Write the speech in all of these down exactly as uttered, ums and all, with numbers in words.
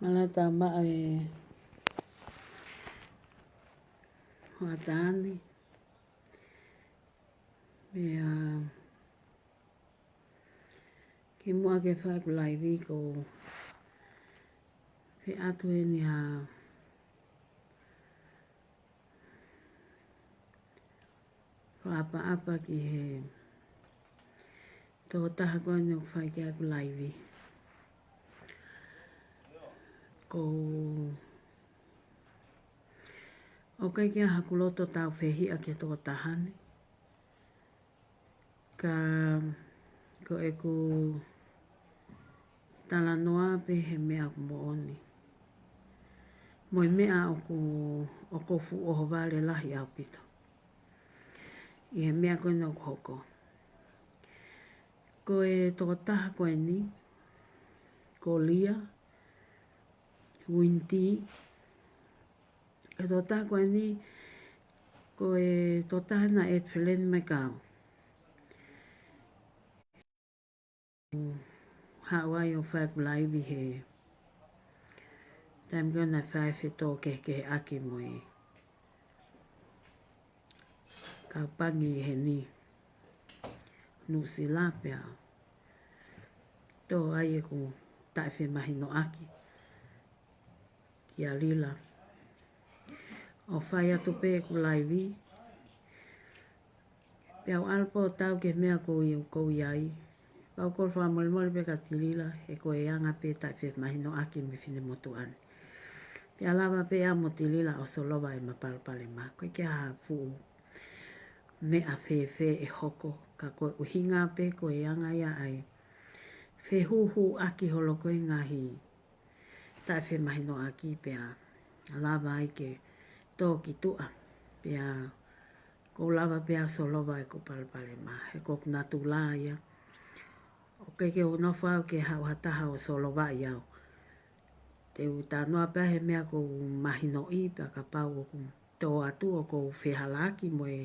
Mālō e tau maʻu e hoʻatā ni. Pea kimuʻa ke fai ʻeku laivi ʻoku ou fie ʻatu eni ha fakaʻapaʻapa ki he tokotaha ko eni ʻoku fai ki ai ʻeku laivi. ʻOku ʻikai ke ʻi ai haku loto tāufehiʻa ki he tokotaha ni. Ka ko ʻeku talanoa pē he meʻa ʻoku moʻoni. Mo e meʻa ʻoku, ʻoku fuʻu ʻohovale lahi ʻaupito ʻi he meʻa ko eni ʻoku hoko. Ko e tokotaha ko eni, ko Lia Winti, ko e tokotaha ko eni, ko e tokotaha naʻe add friend mai kiate au. Haʻu ai ʻo fai ʻeku laivi he taimi ko ē naʻe fai ai e fetōkehekeheʻaki mo e kau pangi heni Nuʻusila pea tō ai ʻeku taʻefemahinoʻaki kia Lila. ʻO fai atu pē ʻeku laivi. Pea u ʻalu pē ʻo tau ki he meʻa ʻoku ou ʻi, ʻoku ou ʻi ai. Pea u kole fakamolemole pē kia Tilila, he ko e anga pē taʻefemahinoʻaki mei he finemotuʻa ni. Pea lava pē au mo Tilila ʻo solova ʻema palopalema. ʻOku ʻikai ke ʻi ai ha fuʻu meʻa fēfē ʻe hoko, ka ko e ʻuhinga pē ko e anga ia ʻa e fehuhuʻaki holo ko e ngaahi taʻefemahinoʻaki pea lava ai ke tō ki tuʻa. Pea ʻoku ou lava pē ʻo solova ʻeku palopalema. He ko hoku natula ia. ʻOku ʻikai ke u nofo au ke haʻu ha taha ʻo solovaʻi au. Te u talanoa pē he meʻa ʻoku ou mahinoʻi pea kapau ʻoku tō atu ʻoku ou fehalaaki mo e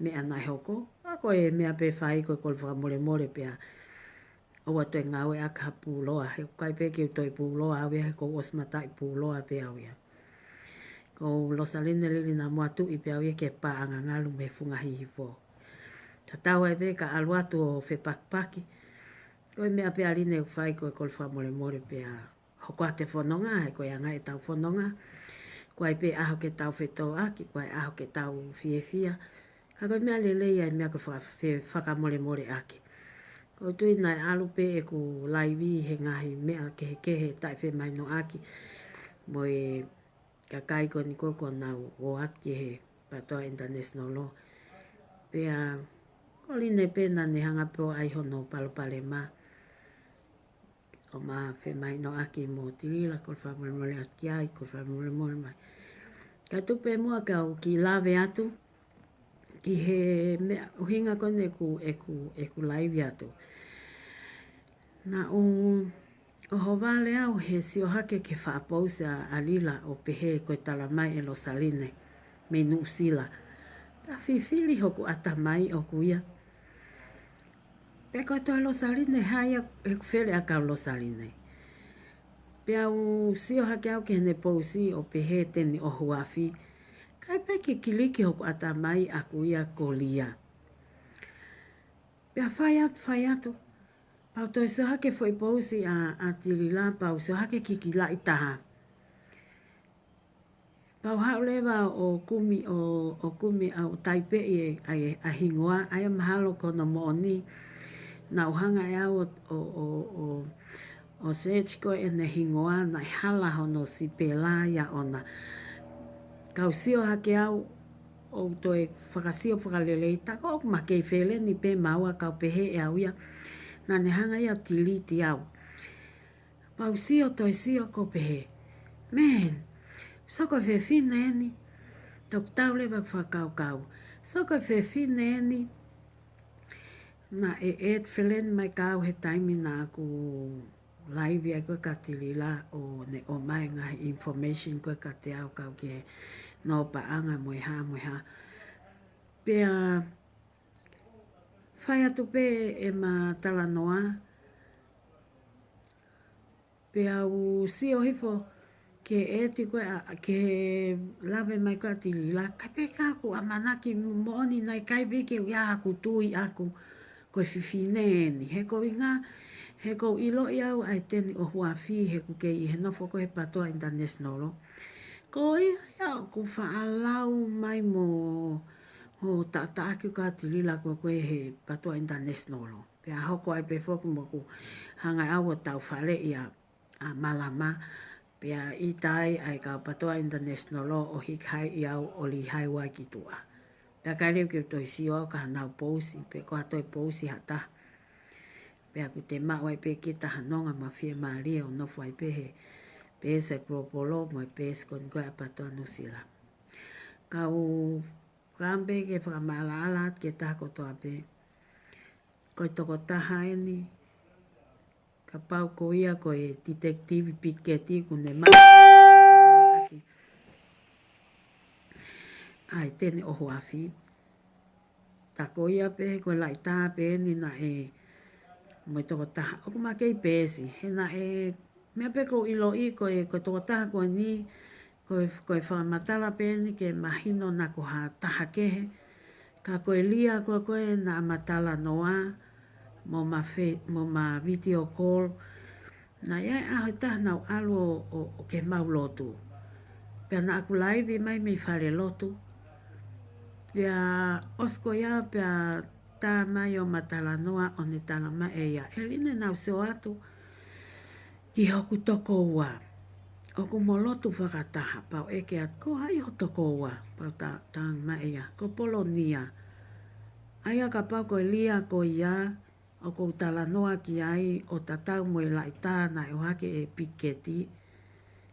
meʻa naʻe hoko. ʻA ko e meʻa pē fai ko e kole fakamolemole pea ʻoua toe ngāueʻaki ha puloa, he ʻoku ʻikai pē ke u toe puloa au ia, he ʻoku ou ʻosi mataʻi puloa pē au ia. Ko Losaline Lilinamoa Tuʻi pē au ia ki he paʻanga ngalu mei he Funga Hihifo. Tatau ai pē ka ʻalu atu ʻo fepakipaki. Ko e meʻa pē ʻa Line ʻoku fai ko e kole fakamolemole pea hoko atu e fononga, he ko e anga ʻetau fononga. ʻOku ʻi ai pē ʻaho ke tau fetōʻaki, ʻoku ʻi ai ʻaho ke tau fiefia. Ka ko e meʻa lelei ʻa e meʻa ko e fa-, fe-, fakamolemoleʻaki. ʻOku ou tui naʻe ʻalu pē ʻeku laivi he ngaahi meʻa kehekehe taʻefemahinoʻaki mo e kakai ko eni ko ē ʻoku nau ō atu ki he PTOA International Law. Pea ko Line pē naʻa ne hanga pē ʻo ʻai hono palopalema. ʻOma femahinoʻaki mo Tilila, kole fakamolemole atu ki ai, kole fakamolemole mai. Kae tuku pē muʻa kau kiʻi lave atu ki he meʻa ʻuhinga ko eni ʻeku, ʻeku, ʻeku laivi atu. Naʻa ku ʻohovale au he sio hake ki he faʻa pousi ʻa, ʻa Lila ʻo pehē ko e talamai ʻe Losaline mei Nuʻusila. Pea fifili hoku ʻatamai ʻoku ia. Pea ko e toe Losaline, hā ia ʻeku fele ʻakau Losaline. Pea u sio hake au ki heʻene pousi ʻo pehē te ne ʻohofi. Kae pē ke kiliki hoku ʻatamai ʻaku ia ko Lia. Pea fai atu, fai atu. Pea u toe sio hake foʻi pousi ʻa, ʻa Tilila, pea u sio hake ki he kiʻi laʻi taha. Pea u haʻu leva ʻo kumi ʻo, ʻo kumi ʻa ʻo taipeʻi e, ʻa e, ʻa e hingoa, ʻa ia mahalo ko hono moʻoni. Naʻa ku hanga ʻe au ʻo, ʻo, ʻo, ʻo, ʻo search ko ē ʻene hingoa, naʻe hala hono sipela ia ʻona. Kau sio hake au ʻo toe fakasio fakalelei, tā ko ē ʻoku ma kei feleni pē maua kau pehē ʻe au ia. Naʻa ne hanga ia ʻo tiliti au. Pea u sio toe sio ko pehē. Man, sio ko e fefine eni. Toku tau leva ʻeku fakakaukau. Sio ko e fefine eni. Naʻe add friend mai kiate au he taimi naʻa ku laivi ai ko ē kia Tilila ʻo ne ʻomai e ngaahi information ko ē kiate au kau ki he no paʻanga mo e hā mo e hā. Pea fai atu pē ʻema talanoa. Pea u sio hifo ki he ʻeti ko ē ʻa, ki he lave mai ko ē ʻa Tilila, ka pē ka ʻoku ʻamanaki moʻoni naʻe ʻikai pē ke u ʻi ai haku tui ʻaʻaku ko e fefine eni. He ko e ʻuhinga, he ʻoku ou ʻiloʻi au ʻa e Teni ʻOhuafi, he ʻoku kei ʻi he nofo ko ē he PTOA International. Ko ia ia ʻoku faʻa lau mai mo hoʻo taʻataʻaki ko ē ʻa Tilila ko ē he PTOA International. Pea hoko ai pē foki mo ʻeku hanga ʻe au ʻo tau faleʻi ʻa, ʻa Malama, pea ʻita ai ʻa e kau PTOA International ʻo hiki hake au ʻo lihai au ki tuʻa. Pea ʻikai leva ke u toe sio au ki haʻanau pousi, pe ko ha toe pousi ha taha. Pea ʻoku te maʻu ai pē kita ha nonga mo ha fiemālie ʻo nofo ai pē he peesi Global mo e peesi ko eni ko ē ʻa PTOA Nuʻusila. Ka u kampe ke fakamaʻalaʻala atu ki he taha kotoa pē. Ko e tokotaha eni, kapau ko ia ko e Detective Piketi ʻoku ne maʻu ʻa e Teni ʻOhuafi. Tā ko ia pē he ko e laʻitā pē eni naʻe mo e tokotaha. ʻOku ma kei peesi. He naʻe, meʻa pē ʻoku ou ʻiloʻi ko e, ko e tokotaha ko eni, ko e, ko e fakamatala pē eni ke mahino naʻa ko ha taha kehe. Ka ko e Lia ko ē ko ē naʻa ma talanoa, mo ma fe-, mo ma video call. Naʻe ʻi ai e ʻaho ʻe taha naʻa ku ʻalu ʻo, ʻo, ʻo ke mau lotu. Pea naʻa ku laivi mai mei falelotu. Pea ʻosi ko ia pea tā mai ʻo ma talanoa ʻo ne tala mai ʻe ia, ʻEline, naʻa ku sio atu ki hoku tokoua. ʻOku mo lotu fakataha, pea u ʻeke atu, ko hai ho tokoua? Pea u ta-, tala mai ʻe ia, ko Polonia. ʻA ia kapau ko e Lia ko ia ʻoku ou talanoa ki ai ʻo tatau mo e laʻitā naʻe ʻohake ʻe Piketi,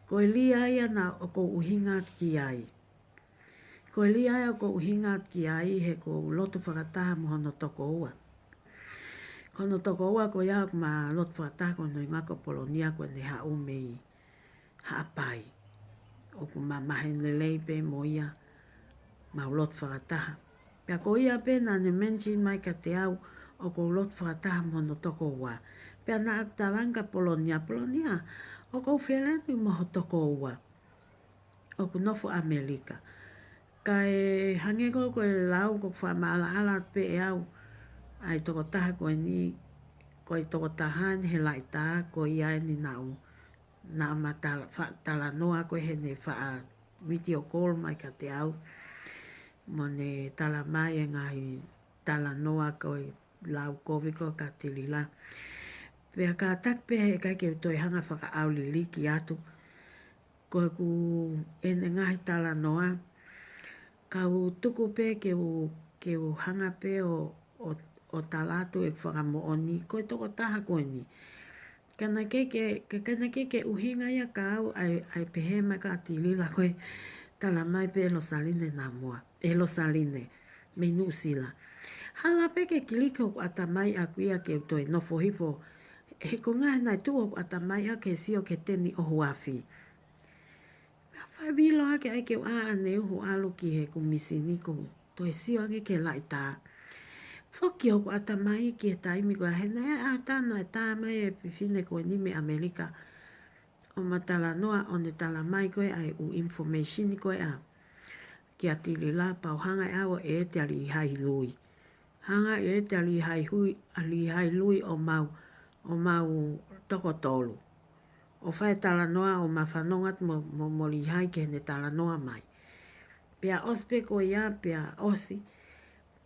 ko e Lia ia naʻa ʻoku ou ʻuhinga atu ki ai. Ko e Lia ia ʻoku ou ʻuhinga atu ki ai he ʻoku ou lotu fakataha mo hono tokoua. Ko hono tokoua ko ia ʻoku ma lotu fakataha ko hono ʻuhinga ko Polonia ko ʻene haʻu mei Haʻapai. ʻOku ma maheni lelei pē mo ia, mau lotu fakataha. Pea ko ia pē naʻa ne mention mai kiate au ʻoku ou lotu fakataha mo hono tokoua. Pea naʻa ku talaange kia Polonia, Polonia, ʻoku ou feleni mo ho tokoua ʻoku nofo ʻAmelika. Kae hangē ko ē ko e lau ʻoku ou fakamaʻalaʻala pē ʻe au ʻa e tokotaha ko eni, ko e tokotaha eni he laʻitā ko ia eni naʻa ku, naʻa ma tala-, fa-, talanoa ko ē heʻene faʻa video call mai kiate au. Mo ne tala mai e ngaahi talanoa ko e lau kovi ko ē kia Tilila. Pea kātaki pē he ʻikai ke u toe hanga fakaʻauliliki atu. Ko ʻeku ʻene ngaahi talanoa, ka u tuku pē ke u, ke u hanga pē ʻo, ʻo, ʻo tala atu ʻeku fakamoʻoni, ko e tokotaha ko eni. Ka naʻe ʻikai ke, ka, ka naʻe ʻikai ke ʻuhinga ia kia au ʻa e, ʻa e pehē mai kia Tilila ko e tala mai pē ʻe Losaline Namua, ʻe Losaline, mei Nuʻusila. Hala pē ke kiliki hoku ʻatamai ʻaʻaku ia ke u toe nofo hifo, he ko e ngaahi naʻe tuʻu hoku ʻatamai ʻaʻaku ke sio ki he Teni ʻOhuafi. Pea fai vilo hake ai ke u ʻā ʻaneuhu ʻalu ki he komisini ʻoku toe sio ange ki he laʻitā. Foki hoku ʻatamai ki he taimi ko ia he naʻe ʻi ai e ʻaho ʻe taha naʻe tā mai e fefine ko eni mei ʻAmelika ʻo ma talanoa ʻo ne tala mai ko ē ʻa e ʻū information ko ē ʻa kia Tilila pea u hanga ʻe au ʻo ʻeeti ʻa Lihai Lui. Hanga ʻeeti ʻa Lihai Hui, ʻa Lihai Lui ʻo mau, ʻo mau toko tolu. ʻO fai e talanoa ʻo ma fanongo atu mo, mo, mo Lihai ki heʻene talanoa mai. Pea ʻosi pē ko ia, pea ʻosi.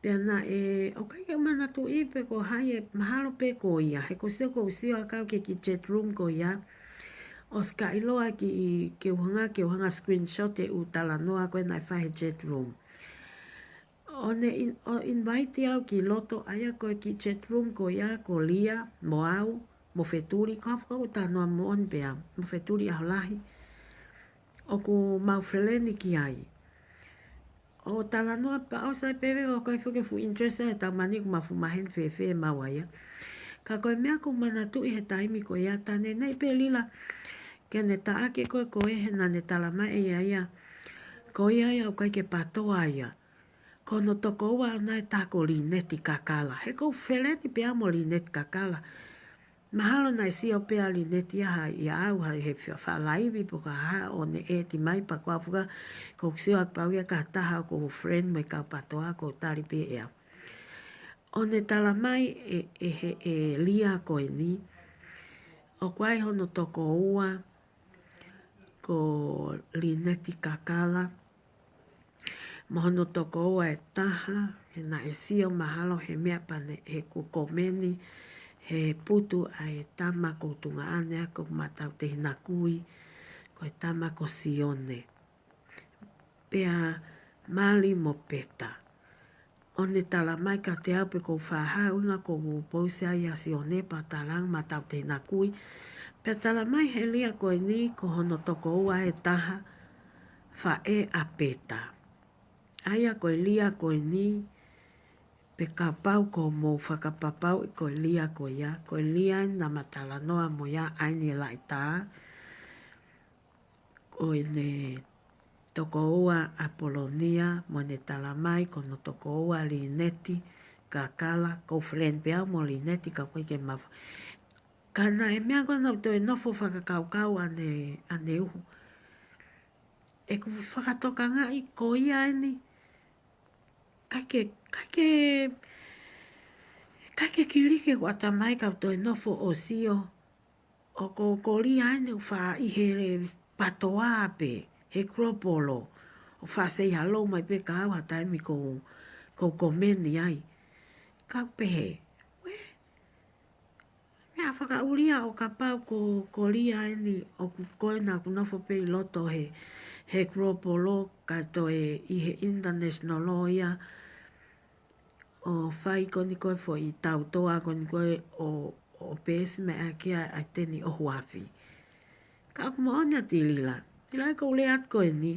Pea naʻe, ʻoku ʻikai ke u manatuʻi pe ko hai ē, mahalo pē ko ia. He ʻoku ou sio, ʻoku ou sio ʻaʻaku ki he kiʻi chat room ko ia. ʻOsi ka ʻiloa ki, ke u hanga, ke u hanga screenshot e ʻū talanoa ko ē naʻe fai he chat room. ʻO ne in-, ʻo invite au ki loto, ʻa ia ko e kiʻi chat room ko ia ko Lia, mo au, mo Fetuli, ko au ʻoku ou talanoa moʻoni pē au, mo Fetuli ʻAholahi. ʻOku mau feleni ki ai. ʻO talanoa pea ʻosi ai pē ʻoku ʻikai foki fuʻu interest ʻa e tau mani ʻoku ma fuʻu maheni fēfē maua ia. Ka ko e meʻa ʻoku ou manatuʻi he taimi ko ia tā ne ʻai pē Lila ke ne taʻaki ko ē ko ē he naʻa ne tala mai ʻe ia ia. Ko ia ia ʻoku ʻikai ke PTOA ia. Ko hono tokoua ʻona ʻe taha ko Lineti Kakala. He ʻoku ou feleni pē au mo Lineti Kakala. Mahalo naʻe sio pē ʻa Lineti ia ha ia au ha he fa-, falaivi pe ko e hā ʻo ne ʻeti mai pea ko au foki ʻoku ou sio ʻoku pau ia ka taha ʻoku ou friend mo e kau PATOA ʻoku ou tali pē ʻe au. ʻO ne tala mai ʻe, ʻe he, ʻe Lia ko eni, ʻoku ʻi ai hono tokoua ko Lineti Kakala, mo hono tokoua ʻe taha, he naʻe sio mahalo he meʻa pea ne, he kuo komeni, he putu ʻa e tama ʻoku ou tuongaʻane ʻaki ʻoku ma tau tehinakui, ko e tama ko Sione. Pea Mali mo Peta. ʻO ne tala mai kiate au pe ʻoku ou faʻa hā ʻuhinga ʻoku ou pousi ai ʻa Sione pea tala ange ma tau tehinakui. Pea tala mai he Lia ko eni ko hono tokoua ʻe taha faʻē ʻa Peta. ʻA ia ko e Lia ko eni, pe kapau ʻoku mou fakapapauʻi ko e Lia ko ia, ko e Lia naʻa ma talanoa mo ia ʻa eni ʻe laʻitā. Ko ʻene tokoua ʻApolonia, mo ne tala mai ko hono tokoua Lineti Kakala, ʻoku ou friend pē au mo Lineti ka ʻoku ʻikai ke ma fa-, ka naʻe meʻa ko ē naʻa ku toe nofo fakakaukau ʻaneuhu. ʻOku ou fakatokangaʻi ko ia eni, ʻikai ke, ʻikai ke, ʻikai ke kiliki ʻeku ʻatamai ka u toe nofo ʻo sio ʻoku ko Lia eni ʻoku faʻa ʻi he PATOA pē, he Global, ʻoku faʻa say hello mai pē kia au ha taimi ʻoku ou, ʻoku ou komeni ai. Ka u pehē, uē, meʻa fakaʻulia ʻo kapau ko, ko Lia eni ʻoku ko ē naʻa ku nofo pē ʻi loto he, he Global ka toe ʻi he international law ia ʻo fai ko eni ko e foʻi tautoa ko eni ko e ʻo, ʻo pēsi mai ʻaki ʻa e teni ʻo huafi. Ka ʻoku moʻoni ʻa Tilila. Tilila ʻoku ou lea atu ko eni.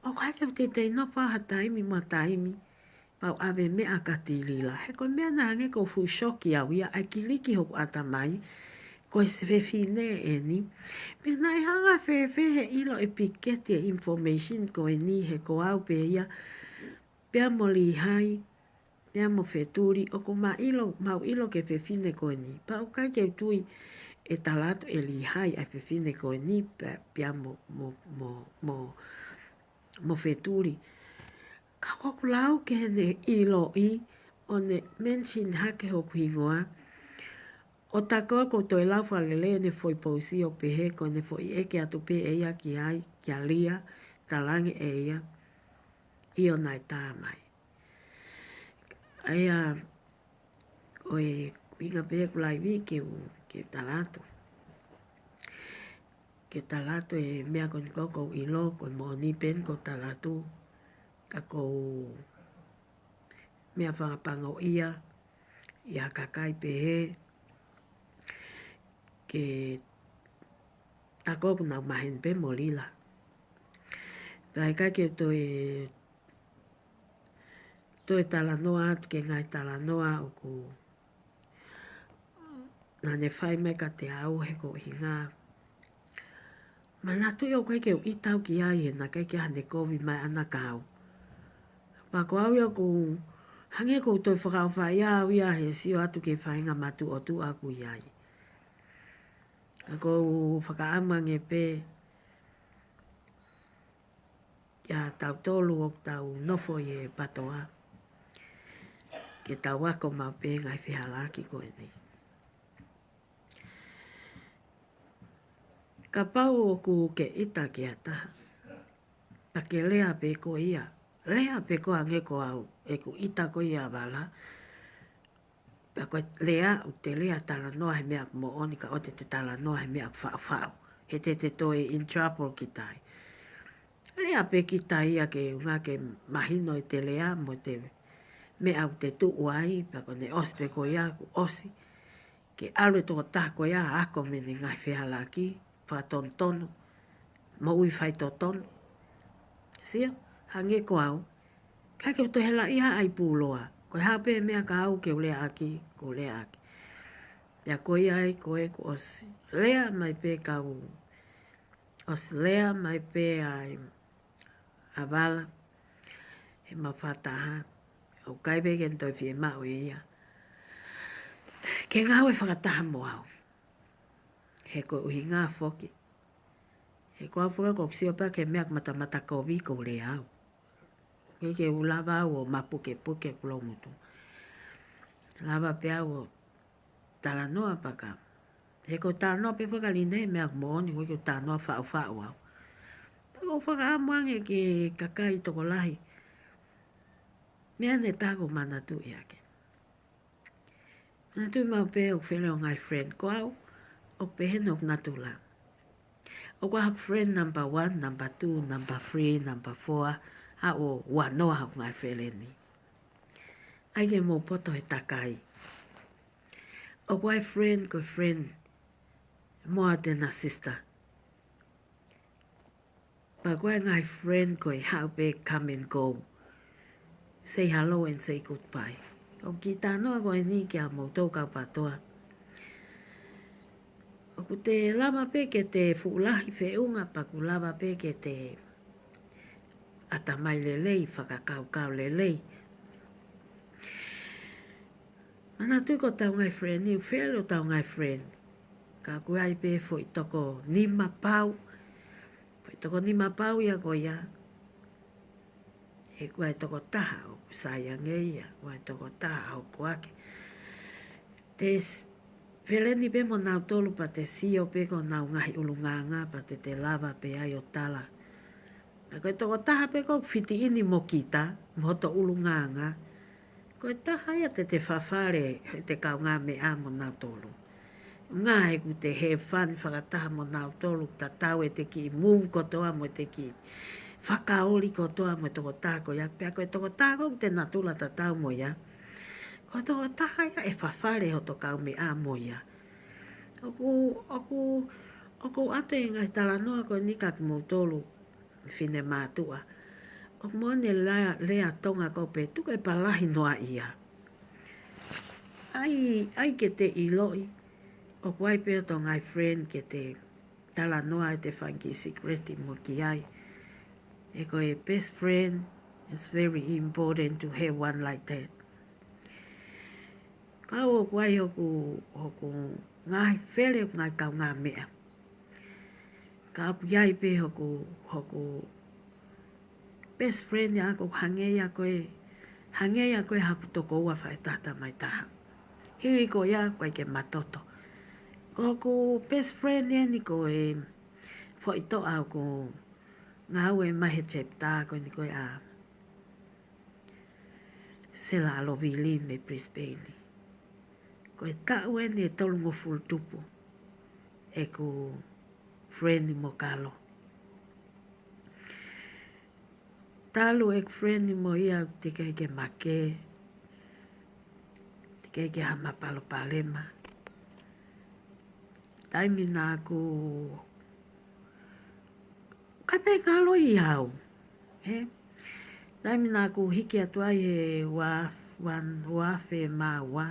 ʻOku ʻikai ke u teitei nofo ha taimi mo ha taimi. Pea u ʻave meʻa kia Tilila. He ko e meʻa naʻe hangē ʻoku fuʻu shock au ia ʻa e kiliki hoku ʻatamai. Ko e fefine eni. Pea naʻe hanga fēfē he ʻilo ʻe Piketi e information ko eni he ko au pē ia. Pea mo Lihai, pea mo Fetuli, ʻoku ma ʻilo, mau ʻilo ki he fefine ko eni. Pea ʻoku ʻikai ke u tui ʻe tala atu ʻe Lihai ʻa e fefine ko eni, pea, pea mo, mo, mo, mo, mo Fetuli. Ka ʻoku ou lau ki heʻene ʻiloʻi, ʻo ne mention hake hoku hingoa, ʻo tā ko ē ʻoku ou toe lau fakalelei ʻene foʻi pousi ʻo pehē ko ʻene foʻi ʻeke atu pē ʻe ia ki ai, kia Lia, tala ange ʻe ia, ʻio naʻe tā mai. ʻA ia, ko e ʻuhinga pē ʻeku laivi ke u, ke u tala atu. Ke u tala atu e meʻa ko eni ʻoku ou ʻilo, ko e moʻoni pē eni ʻoku ou tala atu, ka ʻoku ou meʻa fakapango ia, ʻi ha kakai pehē, ke tā ko ē ʻoku nau maheni pē mo Lila. Pea ʻikai ke u toe, toe talanoa atu ki he ngaahi talanoa ʻoku naʻa ne fai mai kiate au he ko e ʻuhinga. Manatuʻi ʻoku ʻikai ke u ʻita au ki ai he naʻe ʻikai ke ʻi ai hano kovi mai ʻana kia au. Pea ko au ia ʻoku hangē ʻoku ou toe fakaʻofaʻia au ia he sio atu ki he faʻahinga matuʻotuʻa ʻoku ʻi ai. Ka ʻoku ou fakaʻamu ange pē kia tautolu ʻoku tau nofo ʻi he PATOA, ke tau ako maʻu pē ngaahi fehālaaki ko eni. Kapau ʻoku ke ʻita ki ha taha, pea ke lea pē koe ia. Lea pē koe hangē ko au, ʻeku ʻita ko ia ʻa Vala. Pea ko e lea, ʻoua te lea talanoa he meʻa ʻoku moʻoni ka ʻoua te te talanoa he meʻa ʻoku faʻufaʻu. He te te toe in trouble kita ai. Lea pē kita ia ke ʻuhinga ke mahino ʻete lea mo ʻete meʻa ʻoku te tuʻu ai, pea ko ʻene ʻosi pē ko ia, kuo ʻosi. Ke ʻalu e tokotaha ko ia ʻo ako mei heʻene ngaahi fehālaaki, fakatonutonu, moʻui faitotonu. Sio, hangē ko au, ʻikai ke u toe hela ia ai pūloa. Ko e hā pē meʻa kia au ke u lea ʻaki, ʻoku ou lea ʻaki. Pea ko ia ai ko ē kuo ʻosi lea mai pē kau, ʻosi lea mai pē ai ʻa Vala, he mau fakataha, ʻoku ʻikai pē ke ne toe fiemaʻu ʻe ia ke ngāue fakataha mo au. He ko e ʻuhinga foki, he ko au foki ʻoku ou sio pē ki he meʻa ʻoku matamata kovi ʻoku ou lea au. ʻIkai ke u lava au ʻo mapukepuke ʻeku loungutu. Lava pē au ʻo talanoa pē ka. He ko e talanoa pē foki ʻa Line he meʻa moʻoni, ʻoku ʻikai ke u talanoa faʻufaʻu au. Pea ʻoku ou fakaʻamu ange ki he kakai tokolahi. Meʻa ʻe taha ʻoku ou manatuʻi ʻaki. Manatuʻi maʻu pē ʻoku fele hoku ngaahi friend. Ko au, ʻoku pehē hoku natula. ʻOku ʻi ai haku friend number one, number two, number three, number four, ʻa ʻoku ua noa haku ngaahi feleni. ʻAi ke mou poto he takai. ʻOku ʻi ai friend ko e friend more than a sister. Pea ko e ngaahi friend ko e haʻu pē come and go. Say hello and say goodbye. ʻOku ou kiʻi talanoa ko eni kia moutolu kau PTOA. ʻOku te lava pē ke te fuʻu lahi feʻunga pea ʻoku lava pē ke te ʻatamai lelei, fakakaukau lelei. Manatuʻi ko hotau ngaahi friend, ʻoku fele hotau ngaahi friend. Ka ʻoku ʻi ai pē foʻi toko nima pau. Foʻi toko nima pau ia ko ia. He ʻoku ʻi ai e toko taha ʻoku sai ange ia, ʻoku ʻi ai e toko taha ʻoku hoko hake. Te s-, feleni pē mo nautolu pea te sio pē ki honau ngaahi ʻulungaanga pea te te lava pē ai ʻo tala. Ka ko e toko taha pē ʻoku fiti ʻeni mo kita, mo hoto ʻulungaanga. Ko e taha ia te te fafale, he te kaungāmeʻa mo nautolu. ʻUhinga he ʻoku te have fun fakataha mo nautolu, tatau ʻete kiʻi move kotoa mo ʻete kiʻi fakaoli kotoa mo e toko taha ko ia, pea ko e toko taha ʻoku te natula tatau mo ia. Ko e toko taha ia ʻe fafale hoto kaumeʻa mo ia. ʻOku, ʻoku, ʻoku ou ʻoatu e ngaahi talanoa ko eni kia kimoutolu fefine mātuʻa. ʻOku moʻoni e lea, lea Tonga ko e pehē tuku e palahi noa ia. ʻAi, ʻai ke te ʻiloʻi, ʻoku ʻi ai pē hoto ngaahi friend ke te talanoa ʻete fanga kiʻi secret mo ki ai. He ko e best friend, it's very important to have one like that. Ka ʻoku ʻi ai hoku, hoku ngaahi fele, ngaahi kaungāmeʻa. Ka ʻoku ʻi ai pē hoku, hoku best friend ia ʻoku hangē ia ko e, hangē ia ko e haku tokoua faʻētaha mai taha. Hili ko ia ʻoku ʻikai ke matoto. Ko hoku best friend eni ko e foʻi toʻa ʻoku ngāue mai he chapter ko eni ko e ʻa Sela Alovili mei Brisbane. Ko e taʻu eni ʻe tolungofulu tupu ʻeku friend mo Kalo. Talu ʻeku friend mo ia teʻeki ke make, teʻeki ke hā ma palopalema. Taimi naʻa ku ka pē Kalo ʻi au, ē? Taimi naʻa ku hiki atu ai he ua, ua, ua afe mā ua,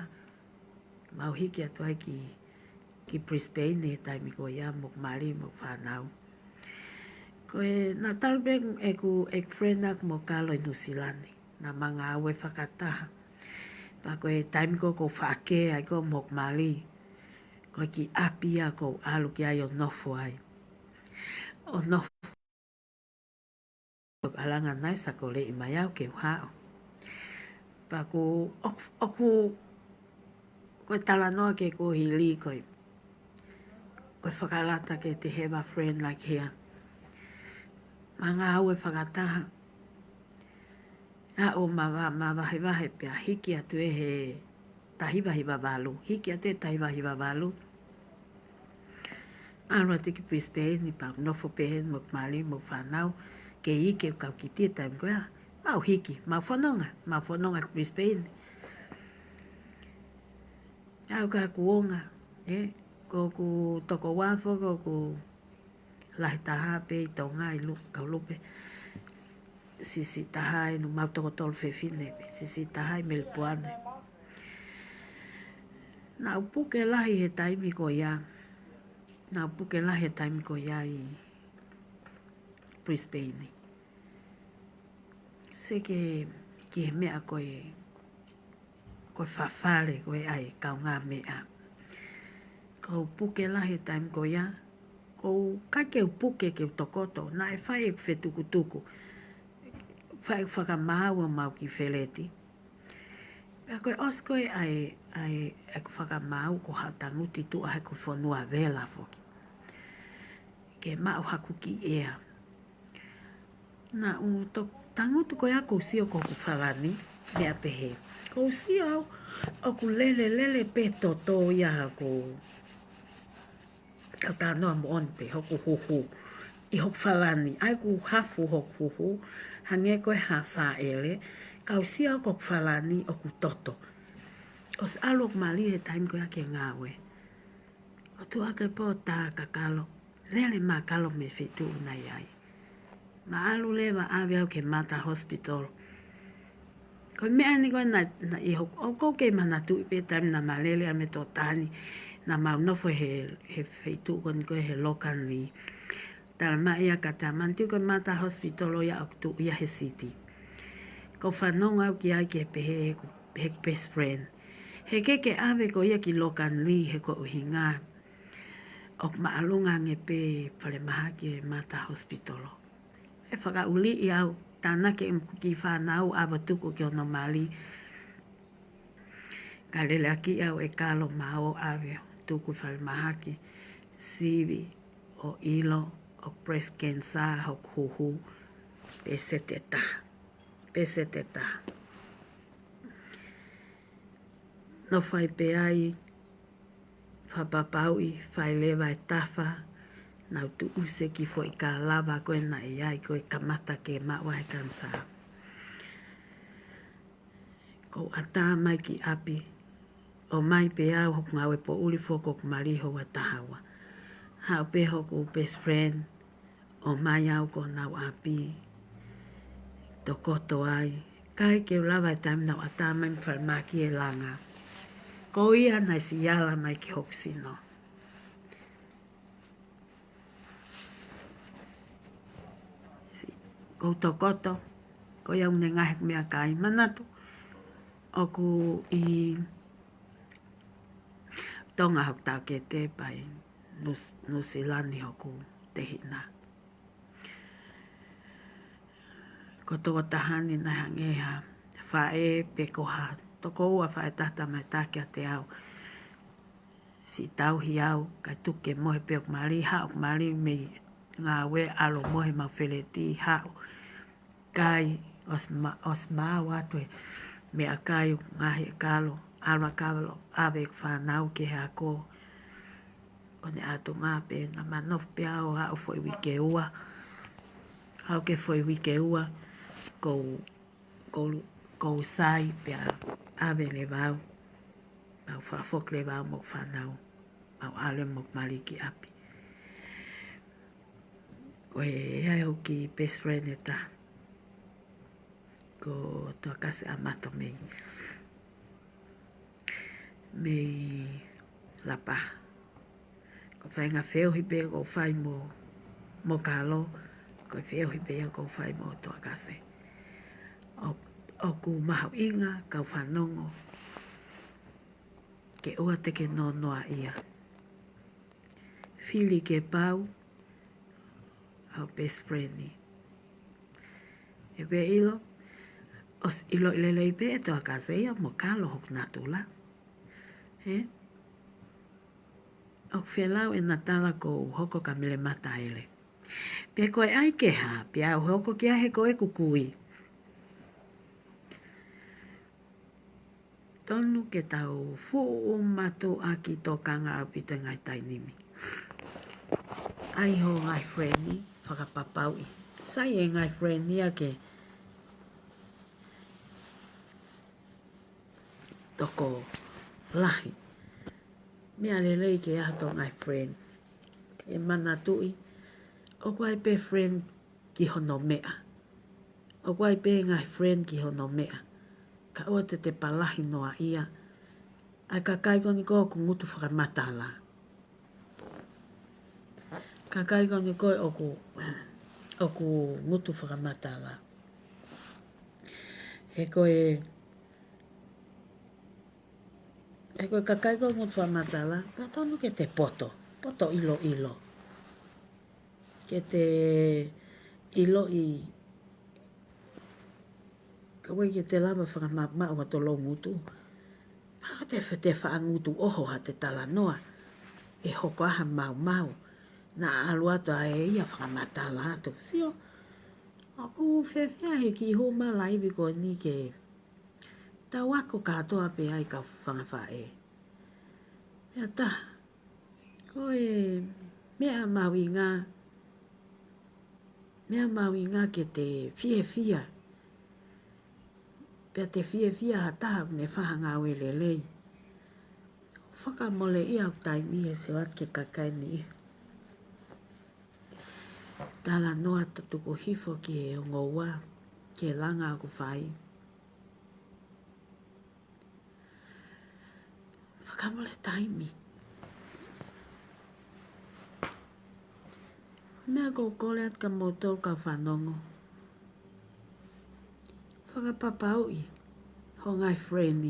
mau hiki atu ai ki, ki Brisbane he taimi ko ia mo hoku mali mo hoku fānau. Ko e, naʻa talu pē ʻeku, ʻeku friend ʻaku mo Kalo ʻi Nuʻusila ni. Naʻa ma ngāue fakataha. Pea ko e taimi ko ē ʻoku ou faʻa kē ai ko ē mo hoku mali, ko e kiʻi ʻapi ia ʻoku ou ʻalu ki ai ʻo nofo ai. ʻO nofo ʻo ʻalu ange ʻa Naisa ko e leʻi mai au ke u haʻu. Pea ʻoku, ʻoku, ʻoku, ko e talanoa ke ko hili ko e, ko e fakalata ke te have a friend like here. Ma ngāue fakataha. Aʻu ma va-, ma vahevahe pea hiki atu ē he taha hiva hiva valu. Hiki atu ē taha hiva hiva valu. ʻAlu atu ki Brisbane ni pea nofo pē heni mo hoku mali mo hoku fānau. Ke ʻi ke kau kiʻi taimi ko ia. Mau hiki, mau fononga, mau fononga ki Brisbane. Aʻu ka kuonga, ē, ko hoku tokoua foki ʻoku lahi taha pē ʻi Tonga ʻi Lu-, kau Lupe. Siʻisiʻi taha ʻi nu mau toko tolu fefine pē, siʻisiʻi taha ʻi Melipoane. Naʻa ku puke lahi he taimi ko ia. Naʻa ku puke lahi he taimi ko ia ʻi Brisbane. Sio ki he, ki he meʻa ko e, ko e fafale, ko e ʻai kaungāmeʻa. Ko u puke lahi he taimi ko ia, ko u ʻikai ke u puke ke u tokoto, naʻe fai ʻeku fetukutuku, fai ʻeku fakamaau ʻo mau ki Feleti. Pea ko e ʻosi ko ē ʻa e, ʻa e, ʻeku fakamaau ko ha tangutu tuʻa he ko e fonua vela foki. Ke maʻu haku kiʻi ʻea. Naʻa ku to-, tangutu ko ia ko u sio ko hoku falani, meʻa pehē. Ko u sio au, ʻoku lele, lele pē toto ia ʻoku, ʻoku talanoa moʻoni pē hoku huhu. ʻI hoku falani, ʻa ia ʻoku hafu hoku huhu, hangē ko e hā fāʻele, ka u sio au ko hoku falani ʻoku toto. ʻOsi ʻalu hoku mali he taimi ko ia ke ngāue. ʻO tuʻu hake pē ʻo tā kia Kalo, lele mai Kalo mei he feituʻu naʻe ʻi ai. Mālō leva ʻave au ki he Mater Hospital. Ko e meʻa ni ko ē naʻe, naʻe ʻi hoku, ʻoku ou kei manatuʻi pē taimi naʻa ma lele ai mo Toketā ni, naʻa mau nofo he, he feituʻu ko eni ko ē he Logan Lee. Tala mai ia ka ta manti ko e Mater Hospital ʻo ia ʻoku tuʻu ia he siti. Ko u fanongo au ki ai ke pehē heʻeku, heʻeku best friend. He ʻikai ke ʻave ko ia ki Logan Lee he ko e ʻuhinga ʻoku māʻolunga ange pē falemahaki e Mater Hospital. ʻE fakaʻuliʻi au, tānaki ʻeku kiʻi fānau ʻave ʻo tuku ki hono mali. Ka lele ʻaki au ʻe Kalo maʻu ʻave ʻo tuku falemahaki, sivi, ʻo ʻilo, ʻo breast cancer, hoku huhu, pē seti ʻe taha. Pē seti ʻe taha. Nofo ai pē ai, fakapapauʻi, fai leva e tafa, nau tuʻusi e kiʻi foʻi kalava ko ē naʻe ʻi ai ko e kamata ke maʻu ai e kanisā. Ko u ʻatā mai ki ʻapi, ʻomai pē au hoku ngāue poʻuli foki hoku mali houa taha ua. Haʻu pē hoku best friend, ʻomai au ki honau ʻapi, tokoto ai. ʻIkai ke u lava e taimi naʻa ku ʻatā mai mei falemahaki e langa. Ko ia naʻe siʻi ala mai ki hoku sino. Siʻi, ko u tokoto, ko ia ʻoku ne ngaohi ʻeku meʻakai, manatu, ʻoku ʻi Tonga hoku taʻokete pea ʻi Nuʻu-, Nuʻusila ni hoku tehina. Ko e tokotaha ni naʻe hangē ha faʻē pe ko ha tokoua faʻētata mai taki ʻiate au. Siʻi tauhi au, kae tuku ke mohe pē hoku mali, haʻu hoku mali mei ngāue ʻalu ʻo mohe maʻu Feleti, haʻu. Kai, ʻosi ma-, ʻosi maʻu atu e meʻakai, ngaohi ʻe Kalo, ʻalu ʻa Kalo, ʻave e fānau ki he ako. Ko ʻene ʻatunga pē, naʻa ma nofo pē au ʻo aʻu foʻi uike ua. Aʻu ki he foʻi uike ua, ko u, ko u, ko u sai pea ʻave leva au. Mau fakafoki leva au mo hoku fānau. Mau ʻalu mo hoku mali ki ʻapi. Ko e ʻai hoku kiʻi best friend ʻe taha. Ko Toakase ʻAmato mei, mei Lapaha. Ko e faʻahinga feohi pē ʻoku ou fai mo, mo Kalo, ko e feohi pē ia ʻoku ou fai mo Toakase. ʻO, ʻoku mahuʻinga ke u fanongo, ke ʻoua te ke nonoʻa ia. Fili ke pau, ʻa hoʻo best friend ni. ʻE ke ʻilo, ʻosi ʻiloʻi lelei pē ʻe Toakase ia mo Kalo hoku natula. He? ʻOku felau ʻena tala ko u hoko ka mele mata ele. Pea ko e ʻai ke hā, pea u hoko ki ai he ko ʻeku kui. Tonu ke tau fuʻu matuʻaki tokanga ʻaupito e ngaahi taimi ni. ʻAi hoʻo ngaahi friend ni, fakapapauʻi. Sai e ngaahi friend ni ia ke tokolahi. Meʻa lelei ke ʻi ai hato ngaahi friend. ʻE manatuʻi, ʻoku ʻi ai pē friend ki hono meʻa. ʻOku ʻi ai pē ngaahi friend ki hono meʻa. Ka ʻoua te te palahi noa ia. ʻA e kakai ko eni ko ē ʻoku ngutu fakamatala. Kakai ko eni ko ē ʻoku, ʻoku ngutu fakamatala. He ko e ʻE ko e kakai ko ē ʻoku motu fakamatala, pea tonu ke te poto, poto ʻiloʻilo. Ke te ʻiloʻi, ka ʻoku ʻikai ke te lava fakamaʻumaʻu ʻa e tolongutu. Pea te, te faʻa ngutu ʻoho ha te talanoa, ʻe hoko ʻa ha maumau, naʻa ʻalu atu ʻa e ia fakamatala atu. Sio, ʻoku fiefia he kiʻi hū mai laivi ko eni ke tau ako kātoa pē ai kau fanga faʻē. Pea taha, ko e meʻa mahuʻinga, meʻa mahuʻinga ke te fiefia. Pea te fiefia ha taha ʻoku ne fai ha ngāue lelei. Fakamoleʻi ʻa e taimi ʻe sio atu ki he kakai ni. Talanoa tutuku hifo ki he ongo ua, ki he langa ʻoku fai. Fakamole taimi. Meʻa ʻoku ou kole atu kia moutolu kau fanongo. Fakapapauʻi ho ngaahi friend.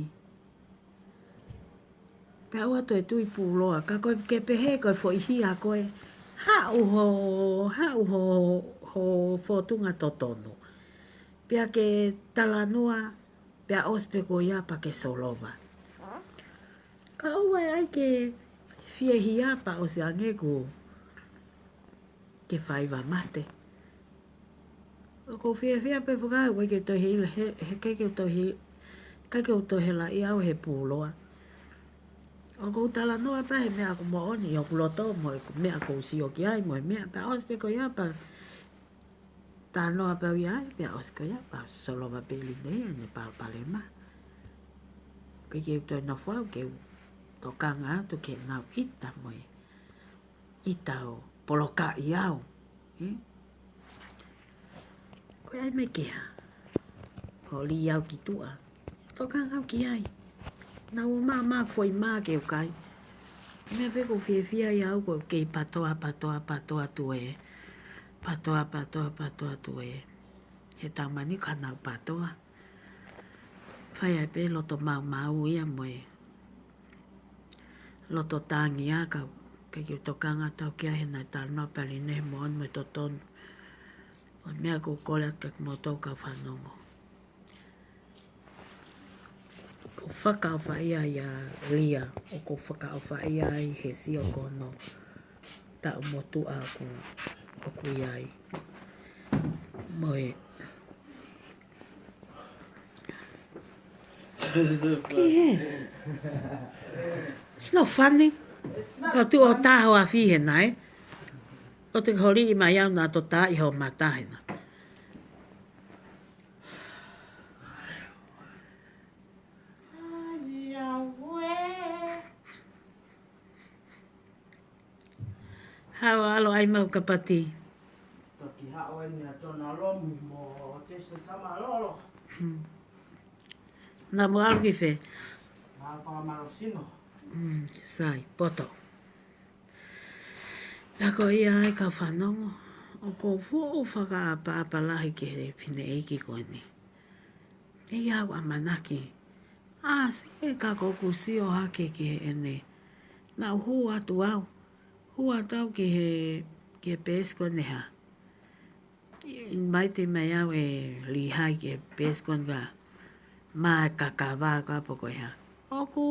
Pea ʻoua toe tui puloa, ka ko e ke pehē ko e foʻi hia ko ē. Haʻu ho, haʻu ho, ho fōtunga totonu. Pea ke talanoa, pea ʻosi pē ko ia pea ke solova. Ka ʻoua ʻe ʻai ke fiefia pea ʻosi ange kuo ke faiva mate. ʻOku ou fiefia pē fakaʻau, ʻoku ʻikai ke toe hila, he, he ʻikai ke toe hila, ʻikai ke toe helaʻia au he puloa. ʻOku ou talanoa pē he meʻa ʻoku moʻoni ʻi hoku loto mo e meʻa ʻoku ou sio ki ai mo e meʻa pea ʻosi pē ko ia pea talanoa pē au ia ai, pea ʻosi ko ia, pea solova pē ʻe Liné ʻene palopalema. ʻOku ʻikai ke u toe nofo au ke u tokanga atu ke nau ʻita mo e ʻita ʻo polokaʻi au. Ē? Ko e ʻai mai ke hā? Ko li au ki tuʻa. Tokanga au ki ai. Naʻa ʻoku maʻamaʻa foʻi mā ke u kai. Meʻa pē ʻoku ou fiefia ai au ko e kei patoa, patoa, patoa tuē. Patoa, patoa, patoa tuē. He tau mani ka nau patoa. Fai ai pē loto maumau ia mo e loto tangi ia ka, ka ke u tokanga atu au ki ai he naʻe talanoa pē ʻa Liné he moʻoni mo e totonu. Ko e meʻa ʻoku ou kole atu kia moutolu kau fanongo. ʻOku ou fakaʻofaʻia ʻia Lia, ʻoku ou fakaʻofaʻia ai he sio ki hono taʻu motuʻa ʻoku, ʻoku ʻi ai. Mo e. Ki he. It's not funny. Ka tu o taho a fi he nai. O te holi i mai au naʻa to tā ʻi ho mata he na. Haʻu ʻalu ʻai mau kapati. Toki haʻu eni ʻa Tona Lomi mo Tese Tamalolo. Hmm. Naʻa mo ʻalu ki fē? Naʻa fakamalosino. Hmm, sai, poto. Pea ko ia ai kau fanongo, ʻoku ou fuʻu fakaʻapaʻapa lahi ki he fineʻeiki ko eni. ʻE au ʻamanaki. ʻAsi e ka ko kusio hake ki heʻene. Naʻa u hū atu au. Hū atu au ki he, ki he peesi ko eni hā. Invite mai au ʻe Lihai ki he peesi ko eni ka. Mā e kakava ka poko e hā. ʻOku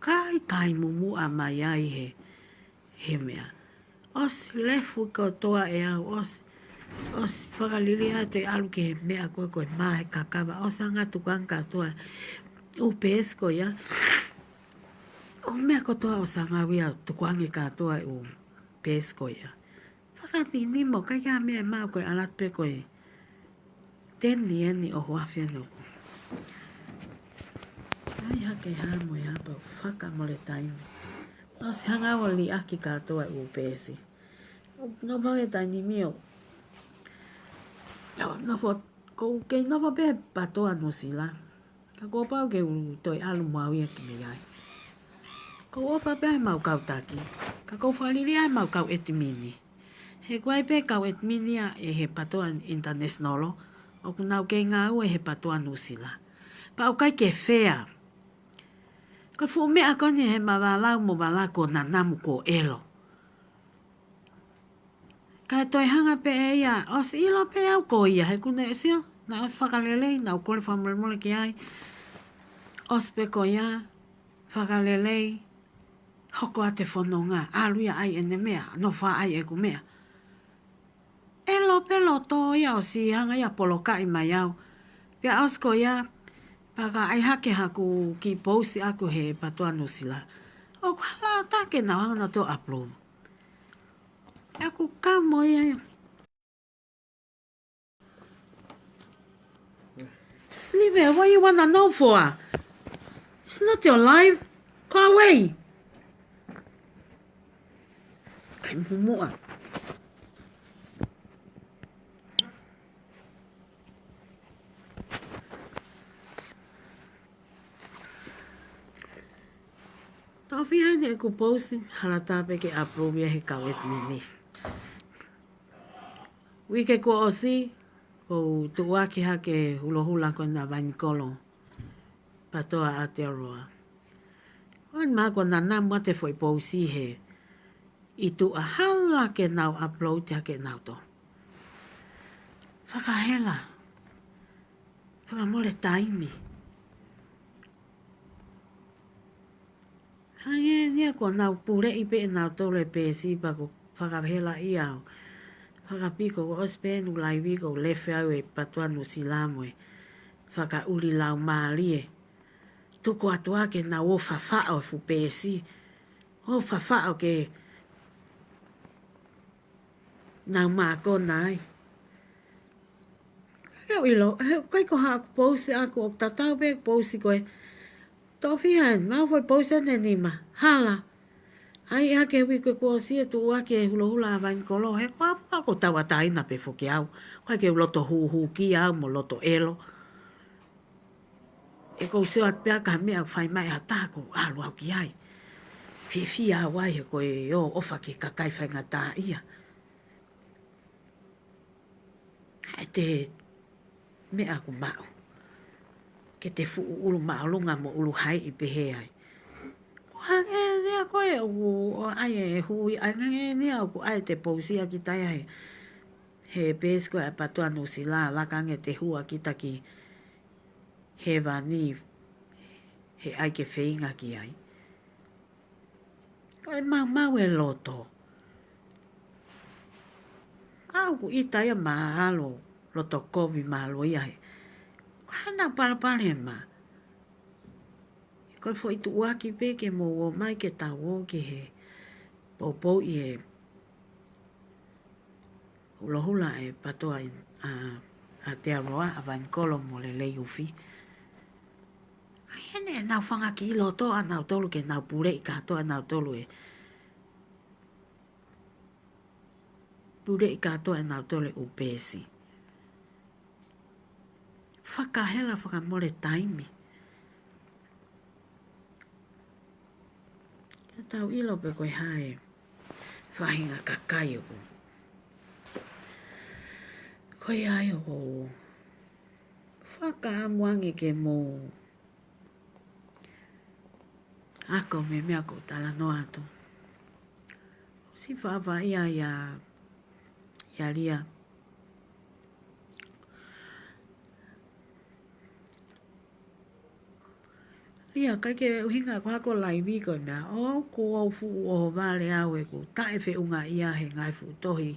kai kai mumuʻa mai ai he, he meʻa. ʻOsi lefu kotoa ʻe au, ʻosi, ʻosi fakalili atu ʻe ʻalu ki he meʻa ko ē ko e mā e kakava, ʻosi anga tukuange kātoa ʻū peesi ko ia. ʻO meʻa kotoa ʻosi anga au ia tukuange kātoa ʻū peesi ko ia. Fakatinimo, kai ka meʻa mau ko e ʻalu atu pē ko e. Teni eni ʻo huafi ʻa noku. ʻAi hake hā mo e hapa fakamole taimi. ʻOsi hanga ʻo liʻaki kātoa ʻū peesi. Nofo he taimi ʻo. Nofo, ʻoku ou kei nofo pē patoa Nuʻusila. Ka kuo pau ke u toe ʻalu mo au ia ki mei ai. ʻOku ou ʻofa pē ʻa e mau kau taki. Ka ʻoku ou fakalili ʻa e mau kau ʻetimini. He ʻoku ʻi ai pē kau ʻetimini ia ʻe he patoa international. ʻOku nau kei ngāue he patoa Nuʻusila. Pea ʻoku ʻikai ke fea. Ko e fuʻu meʻa ko eni he ma valau mo vala ko nanamu ko ʻelo. Kae toe hanga pē ʻe ia, ʻosi ʻilo pē au ko ia, he kuo ne ʻosi ʻilo, naʻe ʻosi fakalelei, naʻa ku kole fakamolemole ki ai. ʻOsi pē ko ia, fakalelei, hoko atu e fononga, ʻalu ia ʻai ʻene meʻa, nofo ʻai ʻeku meʻa. ʻElo pē loto ia ʻosi hanga ia polokaʻi mai au. Pea ʻosi ko ia, pea ka ʻai hake haku kiʻi pousi ʻaku he PTOA Nuʻusila. ʻOku hala ʻatā ke nau hanga nautolu ʻo upload. ʻOku kamo ia ia. Just leave it. What you wanna know for? It's not your life. Go away. Kai muʻa. Tofiha ni ʻeku pousi, hala ʻatā pē ke approve ia he kau ʻeku mimi. Uike kuo ʻosi, ʻoku ou tuʻuaki hake hulohula ko ena Vainikolo, PTOA Aotearoa. ʻOku ou maʻu ko e nanamu atu e foʻi pousi he ʻi tuʻa, hala ke nau upload hake nautolu. Fakahela. Fakamole taimi. Hangē ni ia kuo nau puleʻi pē ʻe nautolu e peesi pea kuo fakahelaʻi au. Fakapiko kuo ʻosi pē ʻeku laivi kuo u lefe au e PTOA Nuʻusila mo e fakaʻuli laumālie. Tuku atu ā ke nau ō fafaʻo e fuʻu peesi. ʻO fafaʻo ke nau mākona ai. He ʻoku ʻilo, he ʻikai ko haʻaku pousi ʻaku, ʻoku tatau pē pousi ko e Tofiha, maʻu foʻi pousi ʻe nima, hala. ʻAi hake uike kuo ʻosi e tuʻuaki e hulohula ʻa Vainikolo, he ko e hā ʻoku ou tauʻatāina pē foki au. ʻOku ʻikai ke u loto hūhū ki au mo loto ʻelo. ʻE ʻoku ou sio atu pē au ki ha meʻa ʻoku fai mai ʻe ha taha ʻoku ou ʻalu au ki ai. Fiefia au ai he ko e ʻofa ki he kakai faingataʻaʻia. ʻAi e meʻa ʻoku maʻu. Ke te fuʻu ʻulu māʻolunga mo ʻulu haiʻi pehē ai. Ko e hangē ni ia ko ē ʻoku ʻai e hui, hangē ni ia ʻoku ʻai e pousi ʻa kita ia he, he peesi ko ē ʻa e PTOA Nuʻusila, laka ange ʻete hū ʻa kita ki hēvani, he ʻai ke feinga ki ai. Ko e maumau e loto. ʻOku ʻita ia mahalo, loto kovi mahalo ia he. Ko e hā ʻenau palopalema? Ko e foʻi tuʻuaki pē ke mou ō mai ke tau ō ki he poupouʻi e hulohula e PTOA ʻi, ʻa, Aotearoa, ʻa Vainikolo mo Leleiufi. ʻAi ʻenau fanga kiʻi loto ʻanautolu ke nau puleʻi kātoa ʻanautolu e, puleʻi kātoa ʻanautolu e ʻū peesi. Fakahela, fakamole taimi. Ke tau ʻilo pē ko e hā e faʻahinga kakai ʻoku. Ko ia ai ʻoku ou fakaʻamu ange ke mou ako mei he meʻa ʻoku ou talanoa atu. ʻOsi faʻafaʻia ia, ia Lia. Lia, ʻikai ke ʻuhinga ko haʻaku laivi ko e meʻa, ʻoku ou fuʻu ʻohovale au he ʻoku taʻefeʻunga ia he ngaahi fuʻu tohi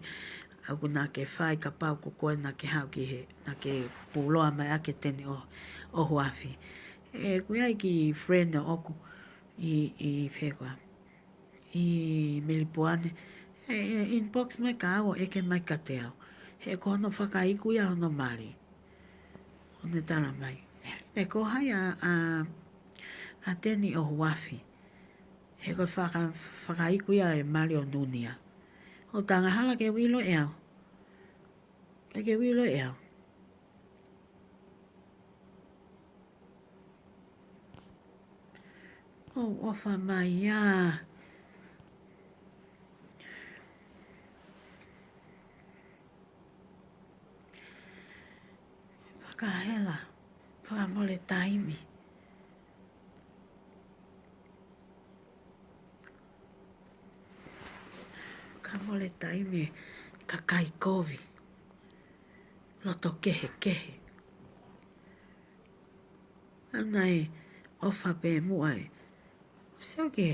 ʻoku na ke fai kapau ko koe na ke haʻu ki he, na ke puloa mai ʻaki e teni ʻo, ʻohoafi. ʻE, ʻoku ʻi ai e kiʻi friend ʻoʻoku ʻi, ʻi fē koā, ʻi Melipoane. ʻE, ʻe inbox mai kia au ʻo ʻeke mai kiate au. He ko hono fakaiku ia hono mali. ʻO ne tala mai. ʻE ko hai ʻa, ʻa, ʻa Teni ʻOhoafi. He ko e faka-, fakaiku ia e mali ʻo Nunia. ʻOku angahala ke u ʻilo ʻe au. ʻIkai ke u ʻilo ʻe au. ʻOu ʻofa mai ia. Fakahela, fakamole taimi. Mole taimi, kakai kovi, loto kehekehe. ʻA ia naʻe ʻofa pē muʻa ē. ʻOsi ʻoku ke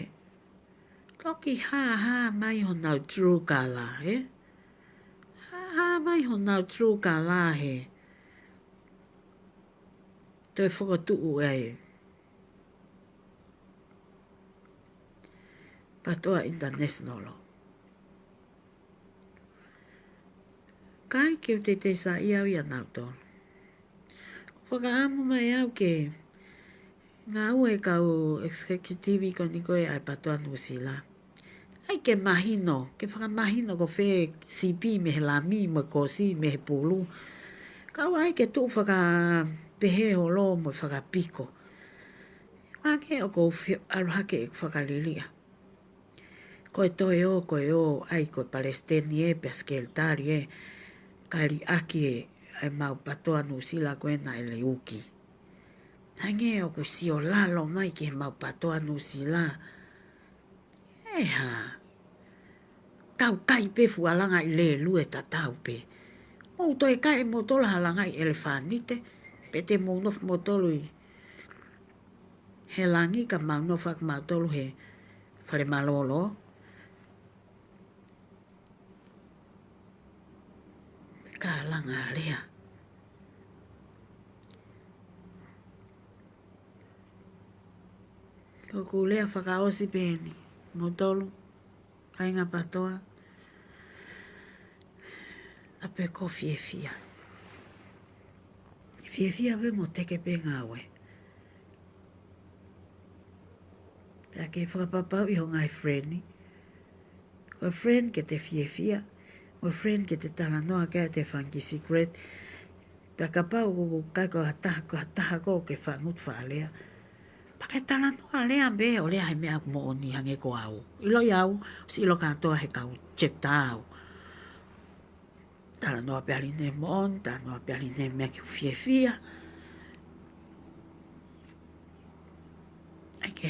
toki hāhā mai honau true colour, ē? Hāhā mai honau true colour he toe fokotuʻu ʻa e PATOA International. Kae ke u teitei saiʻia au ia nautolu. Fakaʻamu mai au ke ngāue kau executive ko eni ko ē ʻa e PATOA Nuʻusila. ʻAi ke mahino, ke fakamahino ko fē sipi mei he lami, mo e kosi mei he pulu. Kae ʻai ke tuʻu fakapehē holo mo fakapiko. Ka ke ʻoku ou fie ʻalu hake ʻeku fakaliliʻa. Ko e toe ō, ko e ō, ʻai ko e palesiteni ē, pea sekelitali ē, kae liʻaki ē, ʻa e mau PATOA Nuʻusila ko ē naʻe leuki. Hangē ʻoku sio lalo mai ki he mau PATOA Nuʻusila. ʻE hā. Tau kai pē fuʻu langaʻi lēlue tatau pē. Mou toe kai ʻe moutolu ha langaʻi ʻelefanite. Pe te mou nofo moutolu ʻi he langi ka mau nofo ʻaki mautolu he fale mālōlō. Ka langa lea. Ko ʻeku lea fakaʻosi pē eni. Moutolu, kāinga PATOA. ʻA pē ko fiefia. Fiefia pē mo teke pē ngāue. Pea ke fakapapauʻi ho ngaahi friend. Ko e friend ke te fiefia. Ko e friend ke te talanoa ki ai ʻete fanga kiʻi secret. Pea kapau ʻoku ʻikai ko ha taha, ko ha taha ko ē ke fangutu fakalea. Pea ke talanoa lea pē ʻo lea he meʻa moʻoni hangē ko au. ʻIloʻi au, ʻosi ʻilo kātoa he kau chapter au. Talanoa pē ʻa Line moʻoni, talanoa pē ʻa Line meʻa ke u fiefia. ʻAi ke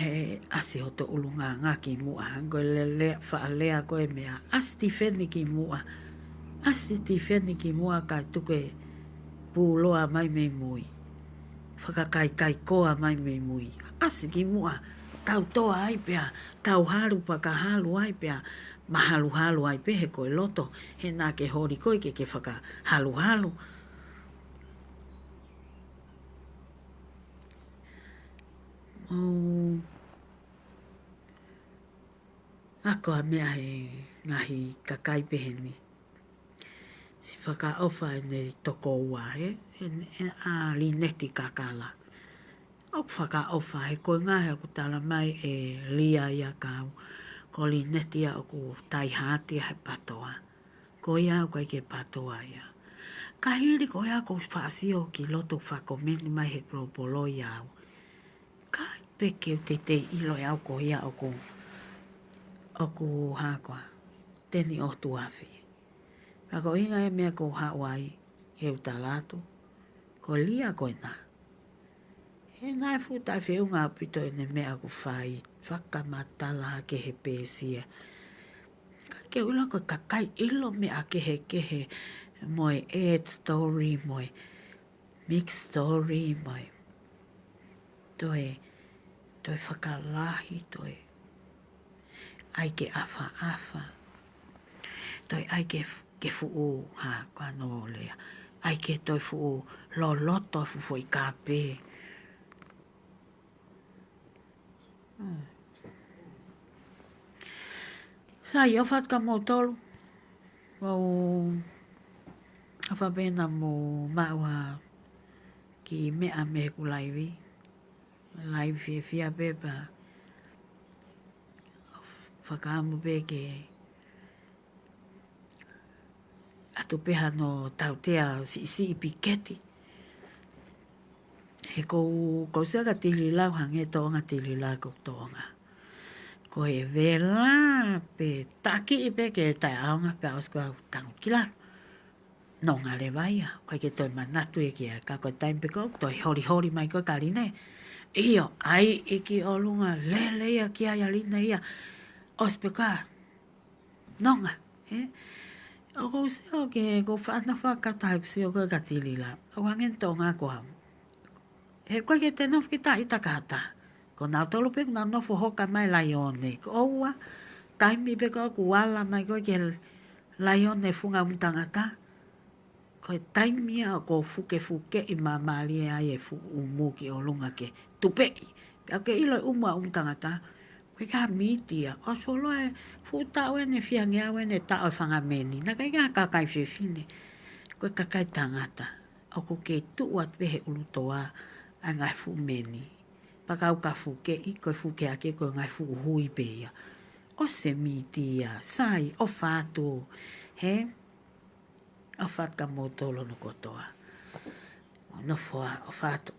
ʻasi hoto ʻulungaanga ki muʻa, hangē ko e lea, fakalea ko e meʻa, ʻasi tifeni ki muʻa. ʻAsi tifeni ki muʻa kae tuku e puloa mai mei mui. Fakakaikaikoa mai mei mui. ʻAsi ki muʻa, tau toa ai pea, tau halu pea ka halu ai pea, mahaluhalu ai pē he ko e loto, he naʻa ke holi koe ke ke fakahaluhalu. ʻOu ako ʻa e meʻa he ngaahi kakai pehē ni. Siʻi fakaʻofa ʻene tokoua he, he, he ʻa Lineti Kakala. ʻOku fakaʻofa he ko e ngaahi ʻoku tala mai ʻe Lia ia kau. Ko Lineti ia ʻoku taihātia he PATOA. Ko ia ʻoku ʻikai ke PATOA ia. Ka hili ko ia ʻoku faʻa sio ki loto fakomeni mai he kolopolo ia au. Kai pē ke u teitei ʻilo ʻe au ko ia ʻoku, ʻoku hā koā. Teni ʻo tuafi. Ka ko e ʻuhinga e meʻa ʻoku ou haʻu ai, ke u tala atu. Ko Lia ko ena. He naʻe fuʻu taʻefeʻunga ʻaupito ʻene meʻa ʻoku fai, fakamatala hake he pēsia. Ka ke u ʻilo ko e kakai ʻilo meʻa kehekehe mo e ad story mo e mix story mo e toe, toe fakalahi, toe ʻai ke ʻafaʻafa. Toe ʻai ke, ke fuʻu hā, ko ʻenau lea. ʻAi ke toe fuʻu loloto fuʻu foʻi kape. Hmm. Sai, ʻofa atu kia moutolu. ʻOfa pē naʻa mou maʻu ha kiʻi meʻa mei heʻeku laivi. Laivi fiefia pē pea fakaʻamu pē ke ʻatu pē hano tautea siʻisiʻi piketi. He ʻoku ou, ʻoku ou sio kia Tililau hangē Toʻonga Tililau ko Toʻonga. Ko e vela pē takiʻi pē ke taʻeʻaonga pea ʻosi ko au tangu ki lalo. Nonga leva ia, ʻikai ke toe manatu ia ki ai, ka ko e taimi pē ko ē toe holiholi mai ko ē kia Line. ʻIo, ʻai ʻi ki ʻolunga lele ia ki ai ʻa Line ia. ʻOsi pē ka, nonga. He? ʻOku ou sio ki he, ʻoku ou faʻa fakatahataha ʻeku sio ko ē kia Tilila. ʻOku hangē ʻene toʻonga ko au. He ʻoku ʻikai ke te nofo kita ʻi Takata. Ko nautolu pē ʻoku nau nofo hoka mai Laione. Ko ʻoua, taimi pē ko ē ʻoku ala mai ko ē ki he Laione Funga ʻUmutangata. Ko e taimi ia ʻoku ou fukefukeʻi māmālie ai e fuʻu ʻumu ki ʻolunga ke tupeʻi. Pea ke ʻilo e ʻumu ʻa ʻUmutangata. Ko e ka miti ia. ʻOsi ʻalu e fuʻu taʻu ʻeni, fiangeau ʻeni, taʻu e fanga meni. Naʻe ʻikai ke ha kakai fefine. Ko e kakai tangata. ʻOku kei tuʻu atu pē he ʻulu toa ʻa e ngaahi fuʻu meni. Pea ka u ka fukeʻi, ko e fukeʻaki ko e ngaahi fuʻu hui pē ia. ʻOsi e miti ia, sai, ʻofa atu. He? ʻOfa atu kia moutolu hono kotoa. Mo nofo ā, ʻofa atu.